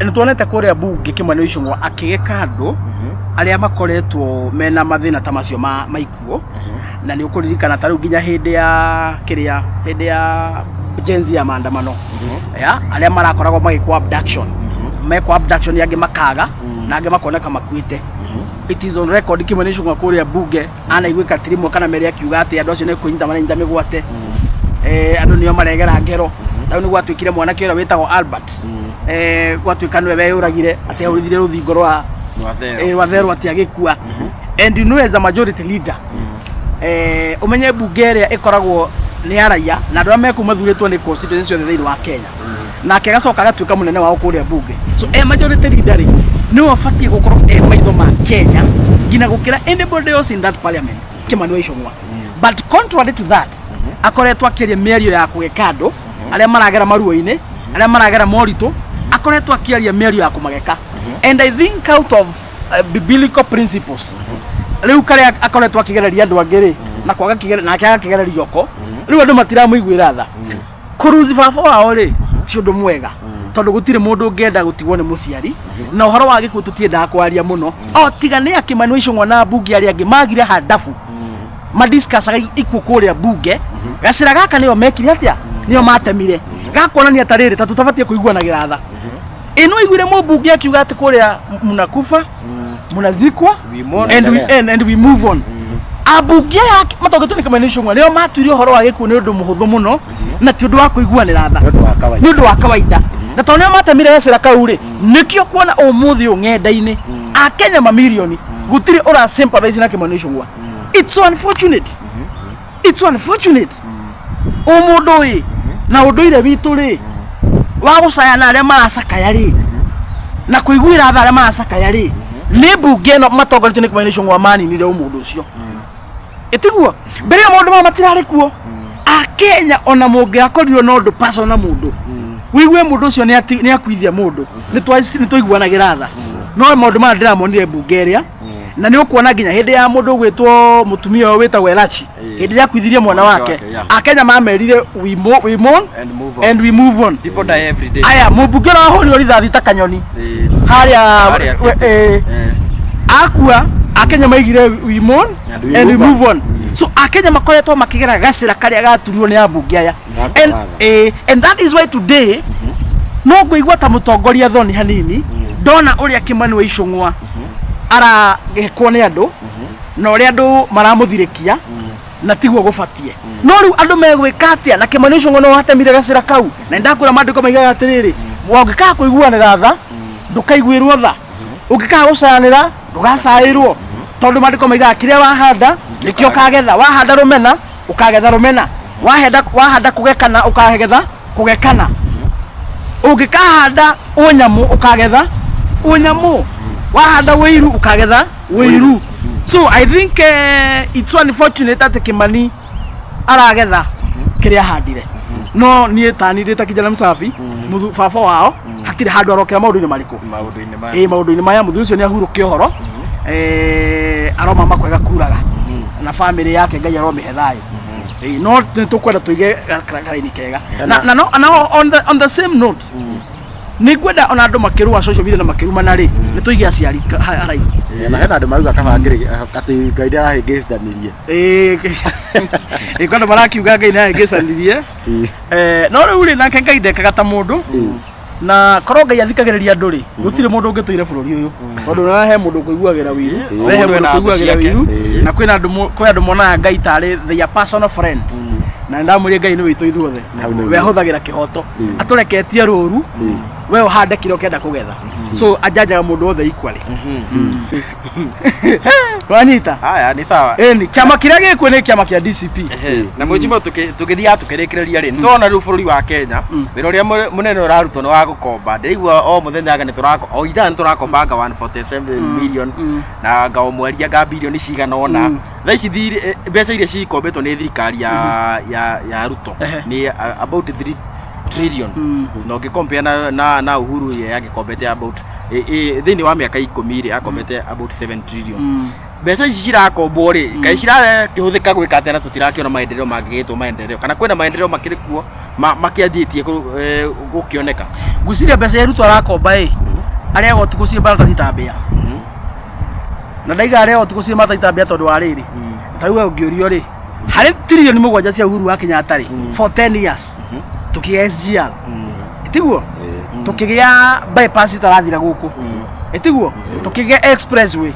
Nĩ tuonete kũrĩa mbunge Kĩmani Ichung'wa akĩgeka andũ arĩa makoretwo mena mathĩna ta macio ma ikuũ. Na nĩ ũkũririkana ta rĩu nginya hĩndĩ ya kĩrĩa, hĩndĩ ya Gen Z ya maandamano ya arĩa marakoragwo magĩkwo abduction, mekwo abduction, angĩ makaga na angĩ makoneka makuĩte. It is on record Kĩmani Ichung'wa kũrĩa mbunge anaiguĩka ti rĩmwe kana merĩ akiuga atĩ andũ acio nĩ kwĩnyita maranyita mĩgwate, andũ nĩo maregera ngero. Rĩu nĩ gwatuĩkire mwanake ũrĩa wĩtagwo Albert, gwatuĩka nĩwe weyũragire atĩ ahũrithire rũthingo rwa rwa Therũ atĩ agĩkua. And you know, as a majority leader, ũmenye mbunge ĩrĩa ĩkoragwo nĩ ya raia na andũ arĩa mekũu mathurĩtwo nĩ constituency ciothe thĩinĩ wa Kenya, nake agacoka agatuĩka mũnene wao kũrĩa mbunge. So e majority leader rĩ, nĩwe ũbatiĩ gũkorwo e maitho ma Kenya nginya gũkĩra anybody else in that parliament, Kĩmani wa Ichung'wa. But contrary to that, akoretwo akĩaria mĩario ya kũgeka andũ arĩa maragera maruo-inĩ, arĩa maragera moritũ. Akoretwo akĩaria mĩario ya kũmageka. And I think out of biblical principles, rĩu karĩa akoretwo akĩgereria andũ angĩ rĩ, na kwaga nake agakĩgereria oko, rĩu andũ matiramũiguĩra tha. Kũruzi baba wao rĩ, ti ũndũ mwega, tondũ gũtirĩ mũndũ ũngĩenda gũtigwo nĩ mũciari. Na ũhoro wa gĩkuũ tũtiendaga kwaria mũno, o tiga nĩ akĩmani wa Ichung'wa na mbunge arĩa angĩ magire handabu madiscussaga ikuũ kũrĩa mbunge. Gacĩra gaka nĩo mekire atĩa? Nĩo matemire gakuonania ta rĩrĩ ta tũtabatiĩ kũiguanagĩra tha. Ĩno iguire mũmbunge akiuga atĩ kũrĩa mnakufa, mnazikwa We mourn. and we move on. Ambunge aya matongoretio nĩ Kĩmani Ichung'wa nĩo matuire ũhoro wa gĩkuũ nĩ ũndũ mũhũthũ mũno na ti ũndũ wa kũiguanĩra tha. Nĩ ũndũ wa kawaida. Nĩ ũndũ wa kawaida. Na tondũ nĩo matemire gacĩra kau rĩ, nĩkĩo kuona ũmũthĩ ũyũ ng'enda-inĩ akenya mamirioni gũtirĩ ũra sympathize na Kĩmani Ichung'wa. It's so unfortunate, it's so unfortunate. Ũmũndũ ĩ na ũndũire witũ rĩ, wa gũcaya na arĩa maracakaya rĩ, na kũiguĩra tha arĩa maracakaya rĩ, nĩ mbunge ĩno matongoretio nĩ Kĩmani Ichung'wa maninire ũmũndũ ũcio. Ĩtiguo mbere ya maũndũ maya matirarĩ kuo. Akenya, ona mũngĩakorirwo na ũndũ personal na mũndũ, wĩigue mũndũ ũcio nĩ akuithia mũndũ, nĩ twaiguanagĩra tha. No maũndũ maya ndĩramonire mbunge ĩrĩa, na nĩ ũkuona nginya hĩndĩ ya mũndũ ũgwĩtwo mũtumia ũyũ wĩtagwo Elachi, hĩndĩ ĩrĩa akuithirie mwana wake, akenya mamerire we mourn And move on. And we move on. People die every day. Aya, mũmbunge ũrĩa wahũrirwo rithathi ta kanyoni harĩa Harĩa City. Akua, akenya maigire we mourn And we and we move move on. So akenya makoretwo makĩgera gacĩra karĩa gaturirwo nĩ ambunge aya. And, and that is why today no ngũigua ta mũtongoria thoni hanini ndona ũrĩa Kĩmani wa Ichung'wa aragĩkwo nĩ andũ na ũrĩa andũ maramũthirĩkia, na tiguo gũbatie. No rĩu andũ megwĩka atĩa na Kĩmani Ichung'wa no watemire gacĩra kau? Na nĩndakwĩra maandĩko maigaga atĩrĩrĩ, wangĩkaga kũiguanĩra tha, ndũkaiguĩrwo tha; ũngĩkaga gũcayanĩra, ndũgacaĩrwo, tondũ maandĩko maigaga kĩrĩa wahanda nĩkĩo ũkagetha. Wahanda rũmena, ũkagetha rũmena; wahanda kũgekana, ũkagetha kũgekana; ũngĩkahanda ũnyamũ, ũkagetha ũnyamũ; wahanda wĩiru, ũkagetha wĩiru. So I think it's so unfortunate atĩ Kĩmani aragetha kĩrĩa ahandire. No niĩ tani ndĩ ta kijana msafi, baba wao hatirĩ handũ arokera maũndũ-inĩ marĩkũ. Maũndũ-inĩ maya. Ĩ, maũndũ-inĩ maya mũthuri ũcio nĩ ahurũke ũhoro, aroma makwega kuraga na family yake, Ngai aromĩhe thayũ. No nĩ tũkwenda tũige karaini kega na, no, na on the same note, nĩ ngwenda ona andũ makĩrũa social media na makĩrumana rĩ, nĩ tũige aciari haraihu. Na hena andũ marauga kaba ngĩrĩ atĩ Ngai ndarahĩngĩcithanirie. Ĩ, kwandũ marakiuga Ngai nĩahĩngĩcanirie. No rĩu rĩ, nake Ngai ndekaga ta mũndũ, na korwo Ngai athikagĩrĩria andũ rĩ, gũtirĩ mũndũ ũngĩtũire bũrũri ũyũ, tondũ na he mũndũ ũkũiguagĩra wiru, we he Mũndũ mũndũ ena thũ ũkũiguagĩra ciake. wiru, na kwĩna andũ kwĩ andũ monaga Ngai tarĩ their personal friend. Na ndamwĩrie Ngai nĩ witũ ithuothe. Hau nĩguo. We ahũthagĩra kĩhoto, atũreketie rũru, we ũhande kĩrĩa ũkenda kũgetha. So ajanjaga mũndũ wothe equally. Wanyita? Haya, nĩ sawa. Ĩni, kĩama kĩrĩa gĩkuo nĩ kĩama kĩa DCP. Na mwĩjima, tũgĩthiaga tũkĩrĩkĩrĩria rĩ, nĩtũrona rĩu bũrũri wa Kenya wĩra ũrĩa mũnene ũrarutwo nĩ wa gũkomba. Ndĩraigua o mũthenya anga nĩtũrako o ithaa nĩtũrakombanga 147 million, na anga o mweri anga bilioni cigana ũna. Thaa ici mbeca iria cikombetwo nĩ thirikari ya Ruto nĩ about 3 trillion, na ũngĩcompare na Uhuru, ye agĩkombete about thĩinĩ wa mĩaka 10 rĩ, akombete about 7 trillion. Mbeca ici cirakombwo rĩ, kaĩ cirakĩhũthĩka gwĩka atĩa na tũtirakĩona maendeleo mangĩgĩtwo maendeleo, kana kwĩna maendeleo makĩrĩ kuo makĩanjĩtie gũkĩoneka? Ngwĩciria mbeca iria Ruto arakomba ĩ Arĩaga ũtukũ ciĩ maratathi ta mbĩa. Na ndaiga arĩaga ũtukũ ciĩ maratathi ta mbĩa tondũ wa rĩrĩ, ta rĩu we ũngĩũrio rĩ, harĩ 7 trillion cia Uhuru wa Kenyatta rĩ, for 10 years tũkĩgĩa SGR, tiguo? Tũkĩgĩa bypass itarathira gũkũ, tiguo? Tũkĩgĩa expressway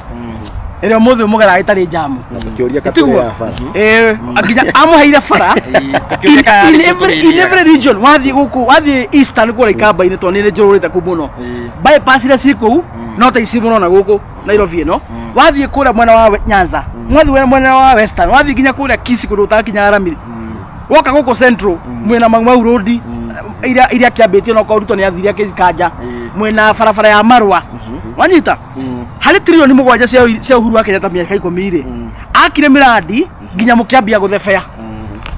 ĩrĩa ũmũthĩ mũgeraga ĩtarĩ jamu. Na tũkĩũria Tiguo? katũrĩ ya bara. Eh, nginya amũheire bara. Tũkĩũria in, kana in, nĩcio every, in tũrĩrĩaga. every region wathiĩ gũkũ, wathiĩ eastern kũrĩa ikamba-inĩ, tondũ nĩ njũrũrĩte kũu mũno, bypass iria ciĩ kũu no ta ici mũrona gũkũ Nairobi ĩno. Wathiĩ kũrĩa mwena wa Nyanza, wathiĩ mwena wa western, wathiĩ nginya kũrĩa Kisii kũndũ ũtakinyaga rami, woka gũkũ central mwena Mau Mau Road iria kĩambĩtio no korwo Ruto nĩ athire akĩkanja mwena barabara ya Marwa. Wanyita, harĩ 7 trillion cia Uhuru wa Kenyatta mĩaka 10 rĩ, akire mĩrandi nginya mũkĩambia gũthebea.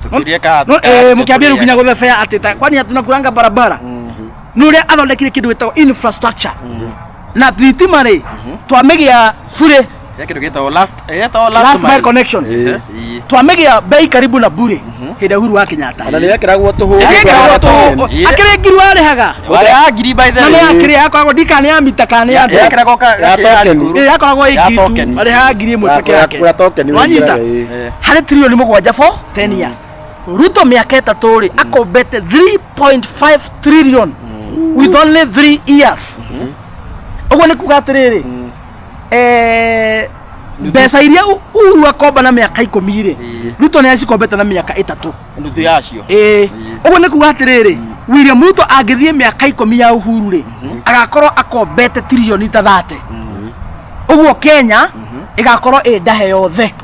Tũkĩũria kana No, mũkĩambia rĩu nginya gũthebea atĩ ta kwani tunakulanga barabara. Nĩ ũrĩa athondekire kĩndũ gĩtagwo infrastructure na thitima rĩ, twamĩgĩa bure. He kĩndũ gĩtagwo last last mile connection. Ĩĩ. Twamĩgĩa bei karibu na bure hĩndĩ ya Uhuru wa Kenyatta. Ona nĩ yekĩragwo tũhũ. Ĩgĩkĩragwo tũhũ. Ĩĩ. Akĩrĩ ngiri warĩhaga. Warĩhaga ngiri by the Na nĩ way. yakĩrĩ yakoragwo ndika nĩ ya mita kana nĩ ya ndũ. Yekĩragwo Ya token. Ĩĩ, yakoragwo ĩ Ya ngiri tu. token. Warĩhaga 1000 peke yake. Ya token. Wanyita, Wanyita. harĩ 7 trillion for 10 years, Ruto mĩaka 3 rĩ, akombete 3.5 trillion with only 3 years. Ũguo nĩ kuga atĩrĩrĩ, mbeca iria Uhuru akomba na mĩaka 10 rĩ, Ruto nĩ acikombete na mĩaka 3. Nuthu yacio. Ĩĩ, ũguo nĩ kuga atĩrĩrĩ, William Ruto angĩthiĩ mĩaka 10 ya Uhuru rĩ, agakorwo akombete tirioni ta 30. Ũguo Kenya ĩgakorwo ĩ ndahe yothe.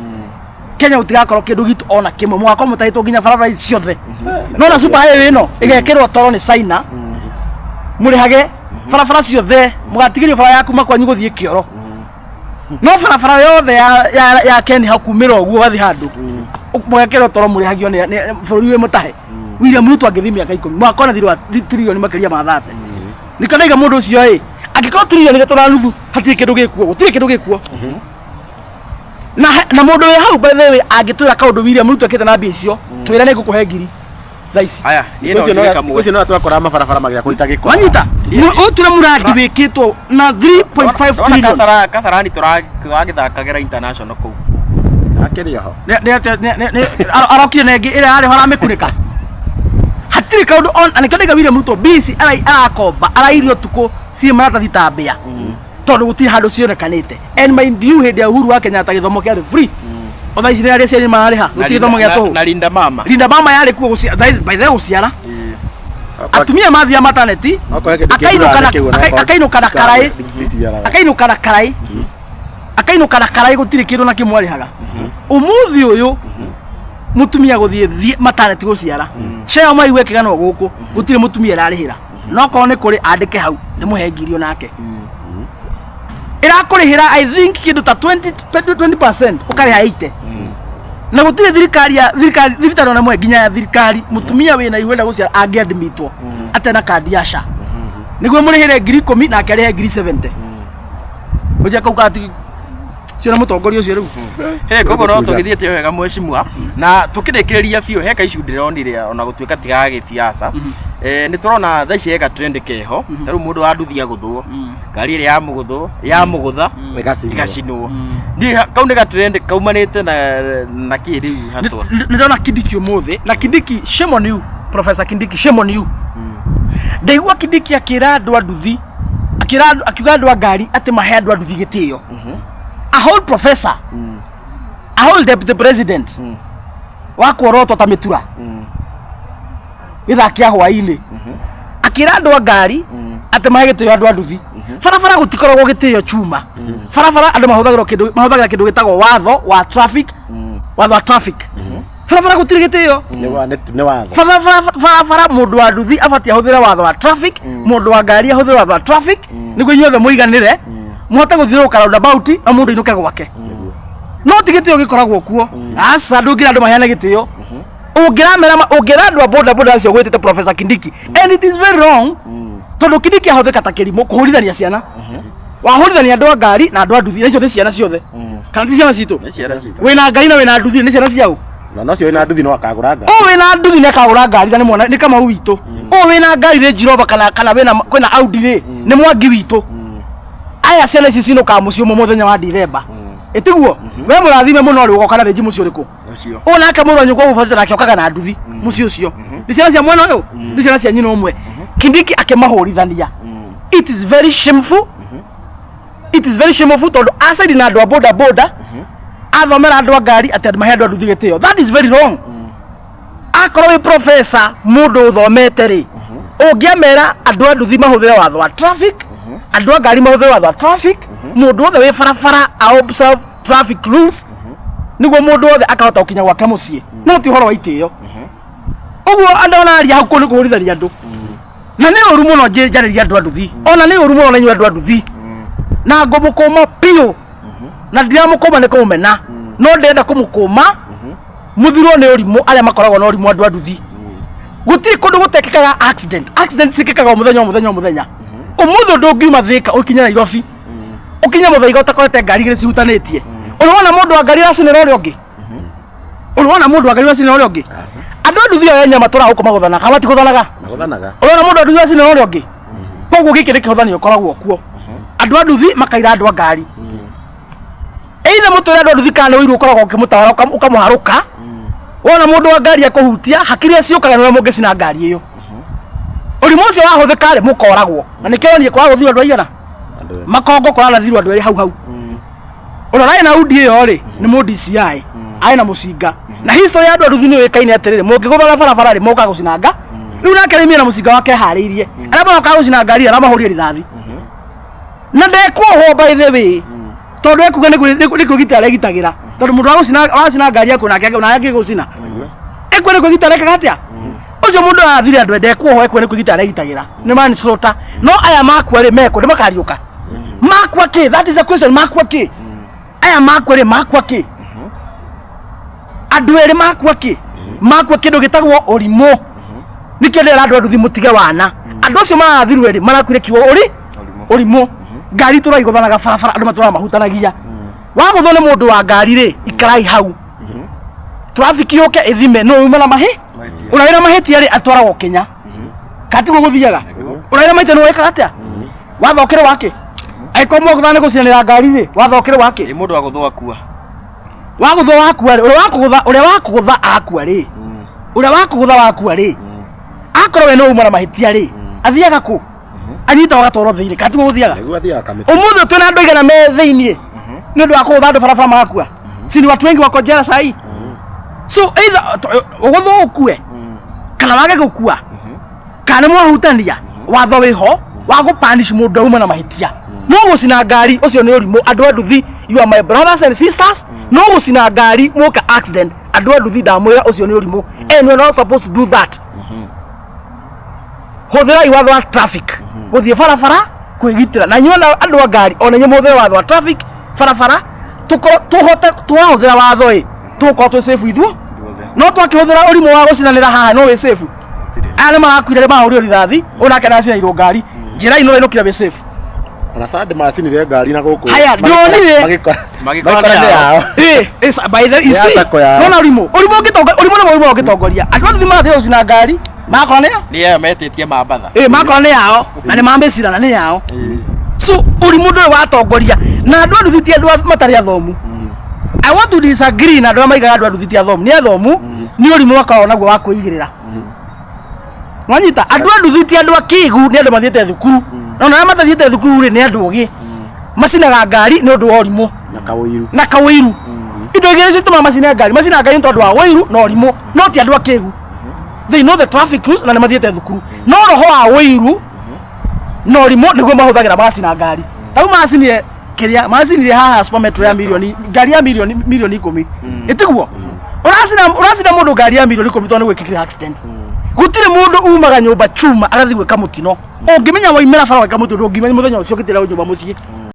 Kenya gũtigakorwo kĩndũ gitũ ona kĩmwe, mũgakorwo mũtahĩtwo nginya barabara ici ciothe. No na super highway ĩno ĩgekĩrwo toro nĩ China, mũrĩhage barabara ciothe, mũgatigĩrio bara ya kuma kwanyu gũthiĩ kĩoro, no barabara yothe ya Kenya hau kumĩra ũguo gathiĩ handũ mũgekĩrwo toro, mũrĩhagio nĩ bũrũri wĩ mũtahe. William Ruto angĩthiĩ mĩaka 10, mũgakorwo na thirĩ wa tirioni makĩria ma 30. Nĩkĩo ndaiga mũndũ ũcio ĩ, angĩkorwo 3.5 trillion hatirĩ kĩndũ gĩkuo, gũtirĩ kĩndũ gĩkuo. Na mũndũ wĩ hau, by the way, angĩtwĩra kaũndũ William Ruto ekĩte na mbia icio, twĩre nĩ ngũkũhe ngiri thaa ici. Haya, niĩ no njuge kamwe. Ũcio no twakora mabarabara magĩakwo itagĩkora. Wanyita, ũtwĩre mũrandi wĩkĩtwo na 3.5 Ndona trillion. Kasarani tũragĩthakagĩra international kũu. Akĩrĩ oho. Arokire na ĩngĩ ĩrĩa yarĩho aramĩkunĩka, hatirĩ kaũndũ na nĩkĩo ndaiga William Ruto mbia arakomba arairio ũtukũ ciĩ maratathi ta mbĩa, tondũ gũtirĩ handũ cionekanĩte. And mind you, hĩndĩ ya Uhuru wa Kenyatta gĩthomo kĩarĩ free. O thaa ici nĩ arĩa ciana mararĩha, gũtirĩ gĩthomo gĩa tũhũ. Na Linda Mama. Linda Mama yarĩ kuo by the way, gũciara atumia mathiaga maternity, Okorwo kĩndũ akainũka na kĩngĩ kĩu, akainũka na karaĩ. Gĩciaraga. Akainũka na karaĩ, akainũka na karaĩ, gũtirĩ kĩndũ na kĩmwe arĩhaga. Ũmũthĩ ũyũ mũtumia gũthiĩ thiĩ maternity gũciara ceo maigue kĩgano gũkũ, gũtirĩ mũtumia ĩrarĩhĩra. No korwo nĩ kũrĩ, andĩke hau ndĩmũhe ngiri onake. Ĩrakũrĩhĩra I think kĩndũ ta 20 20%, ũkarĩha 80, na gũtirĩ thirikari ya thirikari thibitarĩ ona ĩmwe nginya ya thirikari mũtumia wĩna ihu enda gũciara angĩadmitwo atena kandi ya SHA nĩguo mũrĩhĩre 10,000 nake arĩhe 70,000. Ũnjia kau gati ciona mũtongoria ũcio rĩu. He koguo no tũgĩthiĩte wega mheshimiwa, na tũkĩrĩkĩrĩria biũ, he kaicũ ndĩronire ona gũtuĩka ti ga gĩsiasa. Nĩ tũrona thaa ici he ga trend keho ta rĩu mũndũ wa nduthi agũthwo, ngari ĩrĩa yamũgũthwo yamũgũtha Ĩgacinwo. ĩgacinwo. Ndiĩ kau nĩ ga trend kaumanĩte na kĩ rĩu haswa? Nĩ ndona Kindiki ũmũthĩ, na Kindiki, shame on you, Professor Kindiki, shame on you. Ndaigua Kindiki akĩra andũ a nduthi, akĩra akiuga andũ a ngari atĩ mahe andũ a nduthi gĩtĩo. A whole professor, a whole deputy president wa kuorotwo ta mĩtura gĩthaa kĩa hwaĩ-inĩ, akĩra andũ a ngari atĩ mahe gĩtĩo andũ a nduthi. Barabara gũtikoragwo gĩtĩo chuma. Barabara andũ mahũthagĩra kĩndũ, mahũthagĩra kĩndũ gĩtagwo watho wa traffic, watho wa traffic. Barabara gũtirĩ gĩtĩo. Nĩ watho. Barabara mũndũ wa nduthi abatiĩ ahũthĩre watho wa traffic, mũndũ wa ngari ahũthĩre watho wa traffic, nĩguo inyuothe mũiganĩre, mũhote gũthiũrũrũka roundabout na mũndũ ainũke gwake. No ti gĩtĩo gĩkoragwo kuo, aca. Ndũngĩra andũ maheane gĩtĩo, ũngĩramera ũngĩra andũ a boda boda acio gwĩtĩte Professor Kindiki, and it is very wrong, tondũ Kindiki ahũthĩka ta kĩrimũ kũhũrithania ciana, wahũrithania andũ a ngari na andũ a nduthi, na icio nĩ ciana ciothe kana ti ciana citũ? Nĩ ciana citũ. Wĩna ngari na wĩna nduthi nĩ ciana ciao. Na nocio wĩna nduthi no akagũra ngari. Ũyũ wĩna nduthi nĩ akagũra ngari na nĩ mwana nĩ Kamau witũ. Ũyũ wĩna ngari Range Rover kana wĩna kwĩna Audi rĩ, nĩ Mwangi witũ. Aya ciana ici cinũkaga mũciĩ ũmwe mũthenya wa Dithemba. Ĩtiguo? We mũrathime mũno rĩ, ũgoka na rĩnji mũciĩ ũrĩkũ? Ũcio. Ũyũ nake mũrũ wa nyũkwa ũgũbatĩte nake okaga na nduthi mũciĩ ũcio. Nĩ ciana cia mwena ũyũ? Nĩ ciana cia nyina ũmwe. Kindiki akĩmahũrithania. It is very shameful. It is very shameful tondũ acaidi na andũ a boda boda athomera andũ a ngari atĩ andũ mahe andũ a nduthi gĩtĩo. That is very wrong. Akorwo wĩ professor mũndũ ũthomete rĩ, ũngĩamera andũ a nduthi mahũthĩre watho wa traffic, andũ a ngari mahũthĩre watho wa traffic, mũndũ wothe wĩ barabara a observe traffic rules nĩguo mũndũ wothe akahota gũkinya gwake mũciĩ. No ti ũhoro wa itĩo. Ũguo andũ ona aria hau kũu nĩ kũhũrithania andũ. Na nĩ ũru mũno njarĩria andũ a nduthi. Ona nĩ ũru mũno na inyuĩ andũ a nduthi. Na ngũmũkũma biũ. Na ndiramũkũma nĩ kũmũmena. No ndĩrenda kũmũkũma muthirwo nĩ ũrimũ arĩa makoragwo na ũrimũ andũ a nduthi. Gũtirĩ kũndũ gũtekĩkaga accident. Accident ciĩkĩkaga o mũthenya o mũthenya o mũthenya. Ũmũthĩ ndũngiuma Thĩka ũkinye Nairobi. Ũkinye Mũthaiga ũtakorete ngari igĩrĩ cihutanĩtie. Ũrĩ wona mũndũ wa ngari aracinĩra ũrĩa ũngĩ? Ũrĩ wona mũndũ wa ngari aracinĩra ũrĩa ũngĩ? Andũ a nduthi aya nyama tũraga gũkũ magũthanaga, kana matigũthanaga? Magũthanaga. Ũrona mũndũ wa nduthi aracinĩra ũrĩa ũngĩ? Koguo gĩkĩ nĩ kĩhũthanio ũkoragwo kuo. Andũ a nduthi makaira andũ a ngari. Either mũtwĩre andũ a nduthi kana nĩ ũiru ũkoragwo ũkĩmũtawara ũkamũharũka. Wona mũndũ wa ngari akũhutia, hakiri ciũkaga nĩ ũrĩa mũngĩcina ngari ĩyo. Ũrimũ ũcio wahũthĩka rĩ, mũkoragwo. Na nĩkĩo ũronire kũragũthirwo andũ aigana? Makongo kũrarathirwo andũ erĩ hau hau. Ũrĩa ũrarĩ na undi ĩyo rĩ, nĩ mũ DCI. Arĩ na mũcinga. Na history ya andũ a nduthi nĩ yũĩkaine atĩrĩrĩ, mũngĩgũthana barabara rĩ, mokaga gũcinanga. Rĩu nake rĩmie na mũcinga wake eharĩirie. Arĩa marokaga gũcina ngari aramahũrire rithathi. Na ndekuohwo by the way. Tondũ ekuga nĩ kwĩgitĩra aregitagĩra. Tondũ mũndũ wacina ngari yaku nake angĩgũcina. Ekue nĩ kwĩgitĩra arekaga atĩa? Ũcio mũndũ arathire andũ ndekuohwo ekue nĩ kwĩgitĩra aregitagĩra. Nĩ manslaughter. No aya makua rĩ mekũ nĩ makariũka. Makua kĩ? That is a question. Makua kĩ? Aya makua rĩ makua kĩ? Andũ erĩ makua kĩ? Makua kĩndũ gĩtagwo ũrimũ. Nĩkĩo ndĩrera andũ a nduthi mũtige wana. Andũ acio marathirwo erĩ marakuire kiugo ũri ũrimũ. Ngari tũraigũthanaga barabara andũ matũraga mahutanagia. Wagũthwo nĩ mũndũ wa ngari rĩ, ikarai hau. Traffic yũke ĩthime nũ uma na mahĩ? Ũrĩa wĩna mahĩtia rĩ atwaragwo Kenya. Kana tiguo gũthiaga? Ũrĩa wĩna mahĩtia nĩ wekaga atĩa? Wathokere wake? Angĩkorwo mwagũthana nĩ gũcinanĩra ngari rĩ, wathokere wake? Ĩ mũndũ agũthwo akua. Wagũthwo wakua rĩ, ũrĩa wakũgũtha akua rĩ, ũrĩa wakũgũtha wakua rĩ, akorwo we nĩ uma na mahĩtia rĩ, athiaga kũ? Anyitagwo agatwarwo thĩinĩ, kana tiguo gũthiaga? Nĩguo athiaga kamĩtĩ. Ũmũthĩ twĩna andũ aigana me thĩinĩ nĩ ũndũ wa kũgũtha andũ barabara magakua. Si ni watu wengi wako jela sahi? So either ũgũthwo ũkue kana wage gũkua kana nĩ mwahutania, watho wĩho wa gũpanish mũndũ auma na mahĩtia. No gũcina ngari ũcio nĩ ũrimũ. Andũ a nduthi, you are my brothers and sisters. No gũcina ngari mũka accident, andũ a nduthi ndamwĩra ũcio nĩ ũrimũ. And you are not supposed to do that. Hũthĩrai watho wa traffic gũthiĩ barabara kwĩgitĩra. Na inyuĩ ona andũ a ngari ona inyuĩ mũhũthĩre watho wa traffic barabara, tũkorwo tũhote twahũthĩra watho ĩ tũgũkorwo twĩ safe ithuĩ. No twakĩhũthĩra ũrimũ wa gũcinanĩra haha no wĩ safe. Aya nĩ marakuire nĩ mahũrirwo rithathi, ũyũ nake nĩaracinĩirwo ngari. Njĩra ino ũrainũkire wĩ safe. Ona Sunday macinire ngari na gũkũ. Haya, ndonire. Magĩkora nĩ yao. By the you Ya see. sako yao. Nona ũrimũ. Ũrimũ ũngĩtongoria, ũrimũ nĩ mũrimũ ũngĩtongoria. Andũ a nduthi marathiĩ gũcina ngari, makora nĩ ya? Nĩ aya metĩtie mambatha. Makora nĩ yao na nĩ mamĩcina na nĩ yao. So ũrimũ ndũrĩ watongoria. Na andũ a nduthi ti andũ matarĩ athomu. I want to disagree na andũ arĩa maigaga andũ a nduthi ti athomu. Nĩ athomu, nĩ ũrimũ makoragwo naguo wa kwĩigĩrĩra. Nwanyita andũ a nduthi ti andũ akĩgu, nĩ andũ mathiĩte thukuru. Na ona arĩa matathiĩte thukuru rĩ nĩ andũ ogĩ. Macinaga ngari nĩ ũndũ wa ũrimũ Na kawĩiru. Na kawĩiru. Indo igĩrĩ citũmaga macine ngari. Macinaga ngari nĩ tondũ wa ũiru na ũrimũ, no ti andũ akĩgu. They know the traffic rules na nĩ mathiĩte thukuru. No roho wa ũiru na ũrimũ nĩguo mahũthagĩra magacina ngari. Ta rĩu macinire kĩrĩa macinire haha Super Metro ya milioni ngari ya milioni 10. Ĩtiguo? Ũracina mũndũ ngari ya milioni 10 tondũ nĩ gwĩkĩkire accident. Gũtirĩ mũndũ umaga nyũmba chuma agathiĩ gwĩka mũtino. Ũngĩmenya waimĩra bara gwĩka mũtino ndũngiuma mũthenya ũcio ũngĩtĩra nyũmba mũciĩ.